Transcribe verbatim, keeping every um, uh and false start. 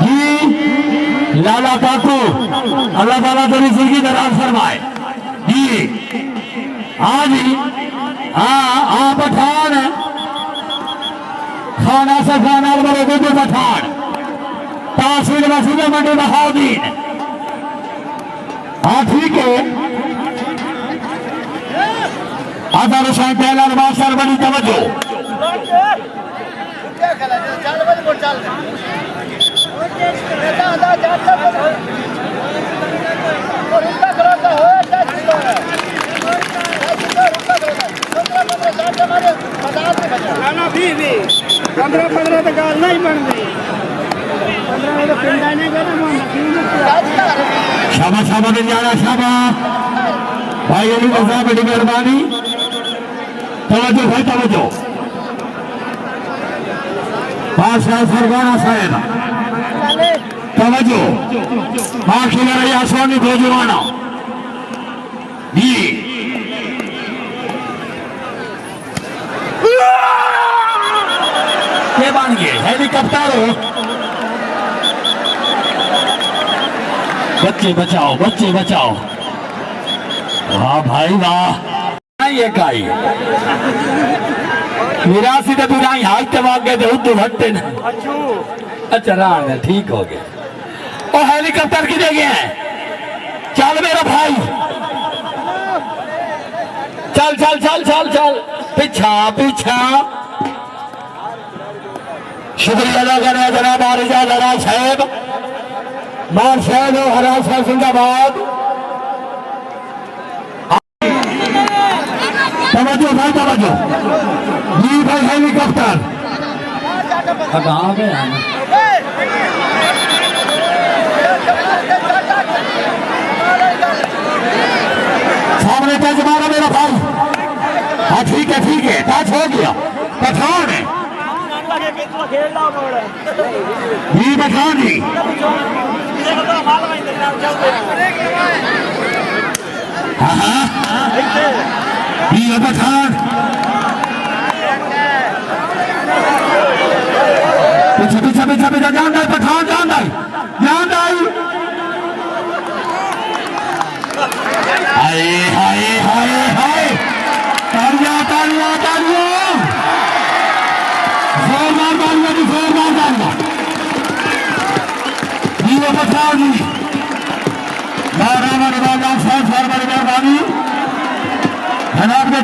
جی لالا کاکو، اللہ تعالیٰ تیری زندگی دراز فرمائے۔ جی ہاں جی، ہاں ہاں، پٹھان خان آصف خان نال بڑے گڈو پٹھان، تحصیل وسیلہ منڈی بہاؤالدین۔ ہاں ٹھیک ہے، اظہر حسین ٹیلر ماسٹر، بڑی توجہ۔ نا، نا، بھی، بھی۔ پندرہ، پندرہ تے ڳالھ نہیں بݨدی۔ پندرہ تے پنڈا نہیں کرنا، میں نقلی میں کیا؟ شاباش، شاباش، بن جانا، شاباش۔ بھائی علی رضا، بڑی مہربانی۔ توجہ بھائی، توجہ۔ بادشاہ فرمانا صاحب۔ توجہ۔ ماں کھلے رہی آسمانی دو جوانا۔ جی۔ کیا بن گئے؟ ہیلی کاپٹر ہو؟ بچے بچاؤ، بچے بچاؤ۔ واہ بھائی واہ۔ یہ کائی۔ میراثی تے برائی حق تے واقع تے اتو ہٹے نا۔ اچھا، راہ ہے، ٹھیک ہو گیا۔ او ہیلی کاپٹر کدھر گیا ہے؟ چل میرا بھائی، چل، چل، چل، چل، چل۔ پچھا، پچھا۔ شکریہ ادا کرنے جناب عارضہ لڑا صاحب، مار صاحب و ہرا صاحب زندہ باد۔ توجہ بھائی، توجہ۔ جی بھائی، ہیلی کاپٹر۔ اگاں آ گئے ہیں۔ سامنے ٹچ مارا میرا بھائی۔ ہاں، ٹھیک ہے، ٹھیک ہے، ٹچ ہو گیا۔ پٹھان ہے۔ جی، پٹھان جی۔ ہاں، ہاں۔ جی، اے پٹھان۔ پیچھے، پیچھے، پیچھے، پیچھے، جاندا ہے پٹھان، جاندا ہے۔ جاندا ہے۔ ہائے، ہائے، ہائے، ہائے۔ تالیاں، تالیاں، تالیاں۔ زوردار تالیاں جی، زوردار تالیاں۔ جی، اے پٹھان جی۔ مہربانی، مہربانی، مہربانی۔ جناب دے